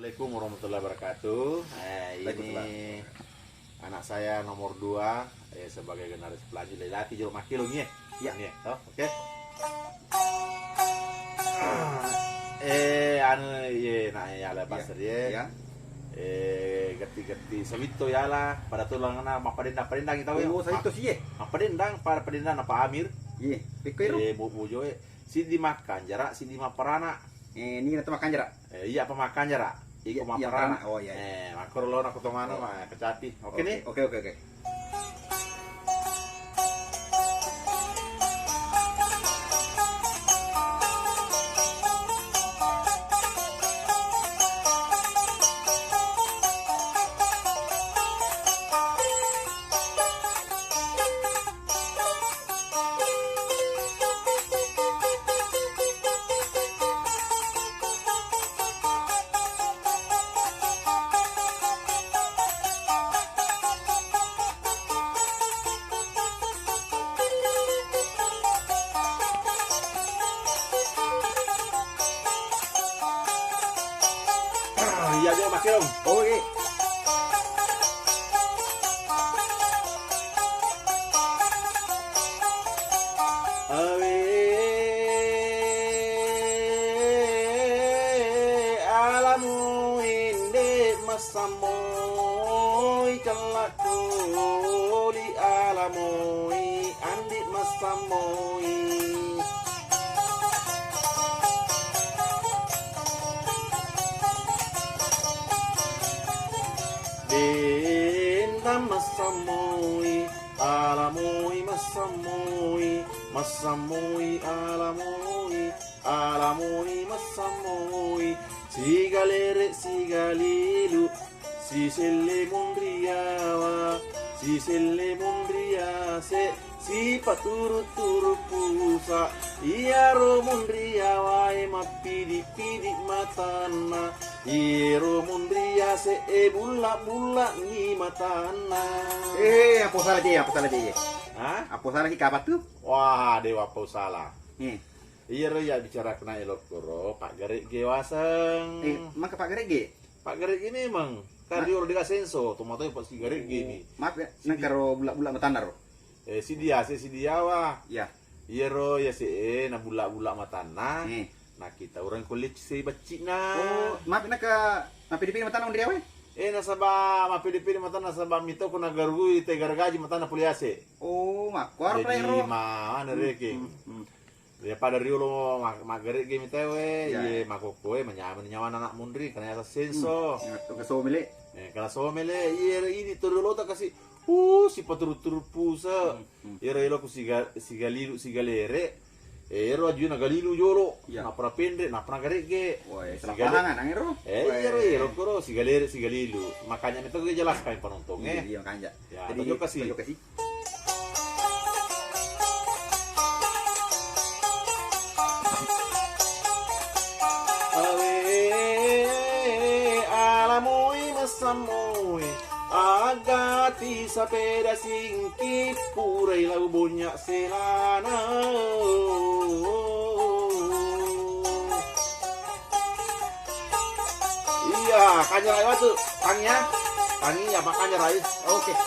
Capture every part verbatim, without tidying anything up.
Assalamualaikum warahmatullahi wabarakatuh. Eh, ini anak saya nomor dua, eh, sebagai generasi pelanjut, lelaki jolo makkelong, ye. Iya. Ini, toh, oke. Eh, anu, ye, nah, ya, lah, Pastor, ye. Iya. Eh, getti-getti sawitto, ya, lah, pada tulangna mappadendang-padendang, tau, ya? Oh, sawitto, si, ye. Mappadendang, pada padendang, Pak Amir. Iya, pekko ero? Eh, bu-, bujo, eh. Siddi makkanjara, siddi mapparana. Eh, ni na to makkanjara? Eh, iya, apa makkanjara? Iko, iya, iya, mapparana. Mapparana. Oh, iya, iya. Eh, makkoro lo nako to mano, oh, ma-, kecapi. Oke, oke, ni? Oke, oke, oke. Iya, aja pakai dong. Oh, iya. Awe, alamui andi massammoi, cellakku li alamui andi massammoi. Dendam massammoi, alamoi massammoi, massammoi alamoi, alamoi massammoi, sigalere sigalilu, siselle munriawa, siselle munriase, sipaturu-turu pusa, iyaro munriawae mappidi-pidi matanna, iyaro munriase e bulla-bulla ni matanna. Eh, apa salah je, apa salah je? Hah? Apa salah ki kapattu? Wah, dewa apa salah. Eh. Iyaro iya bicarakna elokkoro, Pak Garegge waseng. Eh, maka Pak Garegge? Pak Garegge memang. Kan riolo dega senso, tomatoi Pak si Garegge ni. Oh, maaf ya, nengkaro bulla-bulla matanna ro. Eh, sidia, se sidiawa. Iya. Iyaro ya se, eh, na bulla-bulla matanna. Eh. Na kita orang kulit se baccina. Oh, maaf, naka mappede-pede matanna munriawa? Eh, nasaba mappede-pede matanna, nasaba mito ko nagarui te garagaji matanna pole ase. Oh, makkuaro. Jadi, ro. Mana reke? Hmm, hmm, hmm. Daripada riolo ma-, maggaregge mi tauwe, iya, iye, makokkoe manyameng nyawana anak munri, karena yaseng senso. Hmm, iya, to, ke somele. Eh, kala somele, iye, ini to riolota kasi, uh, sipaturu-turu pusa. Hmm, hmm. Iyaro eloku siga-, sigalilu, sigalere. Eh, ero ajuna galilu jolo. Iya. Nappa penre, nappa garegge. Woi, salah paham, nang ero. Eh, iyaro, iyaro koro, sigalere, sigalilu. Makanya mito gue jelaskan penonton, eh. Iya, iya, makanya. Ya, jadi, tonjok kasi. Tonjok kasi. Awe, alamoi massammoi, agati sapeda singki, purai lau bonyak selana. Iya, kanyarai watu. Tangi ya. Tangi ya, makanya rai. Oke.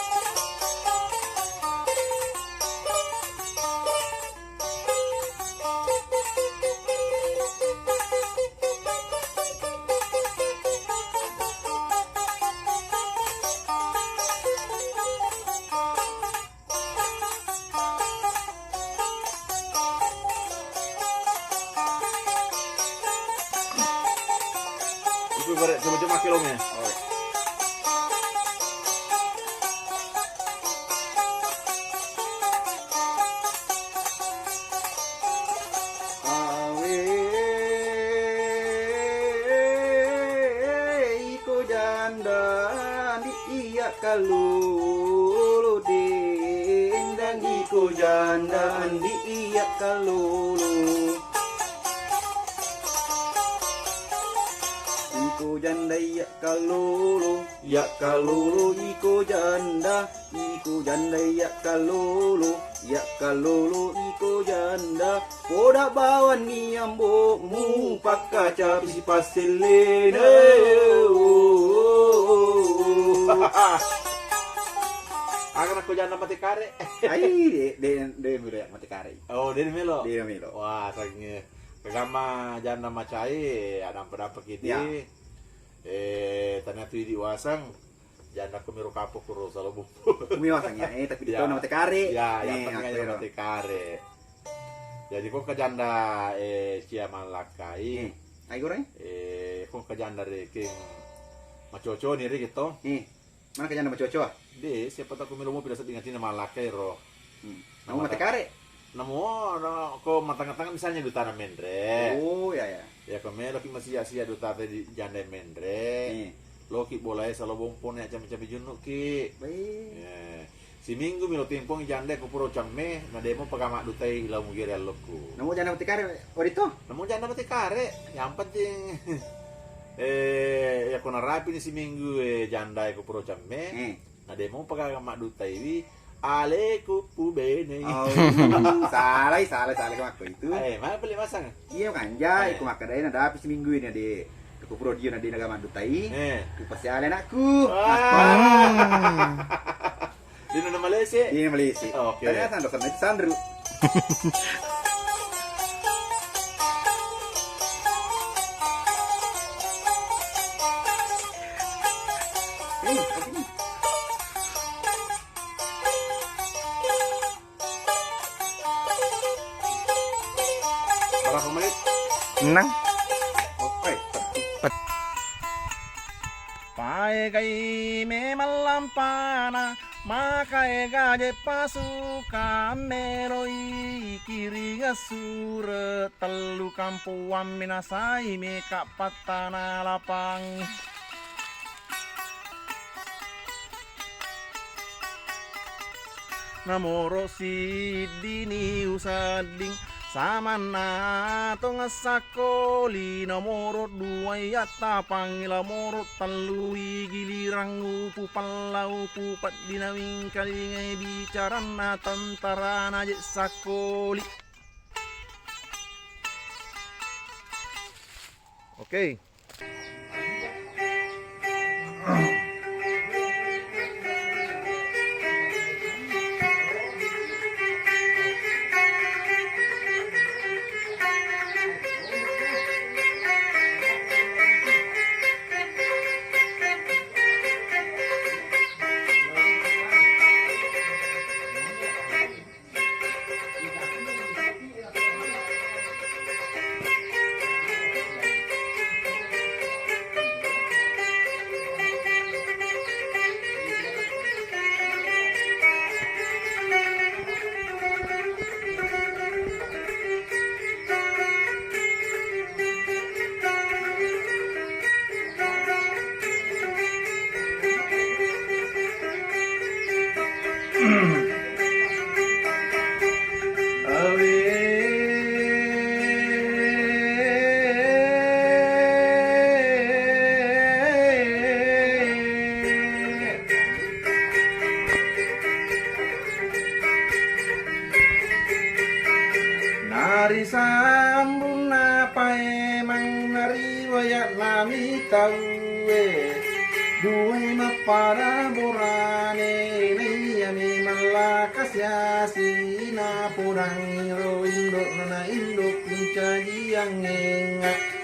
Itu bare coba-coba kelongnya. Oh. Awe, iko janda andi iya kalulu, dendang iko janda andi iya kalulu. Iko janda iya kalulu, iya kalulu iko janda. Iko janda iya kalulu, iya kalulu iko janda. Poda bawanni ambokmu pakkacapi sipassellena. Aga nakko janda mate kare? Ai, de, de, de melo ya mate kare. Oh, de melo. De melo. Wah, sange. Kagama janda macai, adampa-dampa kidi. Ya. Eh, tania tu idi wasang. Janda ko miro kapo kuro salo bumbu. Kumi wasang ya, eh, tapi di tona mate kare. Ya, yang penting aja mate kare. Jadi ko ke janda, eh, cia malakkai. Eh, ai goreng? Eh, ko ke janda reking macoco ni re gitu. Eh. Mana kajana macoco ah? De, siapa tahu melo mopi rasa dengan tina malakkai ro. Hmm. Namo mate kare. Namo, no, ko matang-matang misalnya dutana menre. Oh, ya, ya. Ya ko melo ki masia-sia dutata di janda menre. Hmm. Lo ki bolae salo bompone cabe-cabe junnu ki. Baik. Ya. Siminggu milo tempong janda ko puro camme, na demo pagama dutai lau mugere allokku. Namo janda mate kare, orito? Namo janda mate kare, yang penting Eh, ya ko narapi ni siminggu, eh, janda e ko puro camme. Eh. Na demo pagaga maddutaiwi, aleku pubene. Oh, salai, salai, salai ko makko itu. Eh, mana beli masang? Iya, kanja, eh, iko makkadai na dapi siminggu ini ade. Ko puro dio na de naga maddutai. Eh. Ku pasi ale anakku. Wah. Dino na malese? Dino na malese. Oke. Tanya sandro sama itu sandro. Berapa menit? Enam. Oke. Pet- Paegai memang lampana, maka ega je pasukan meloi kiring assure tellu kampoang menasai meka pattana lapang. Namoro siddini usedding samanna tongeng sakkoli, nomoro duai attapangngi, nomoro tellui gilirang upu pella upu peddina wingkalingai bicaranna tentarana je sakkoli. Oke. Narisambunna paemang nariwaya'nami tauwe, duai mappada borane, naiya memang lakasiasi napodangi ro indo'na, na indo' puncajiangngengnga.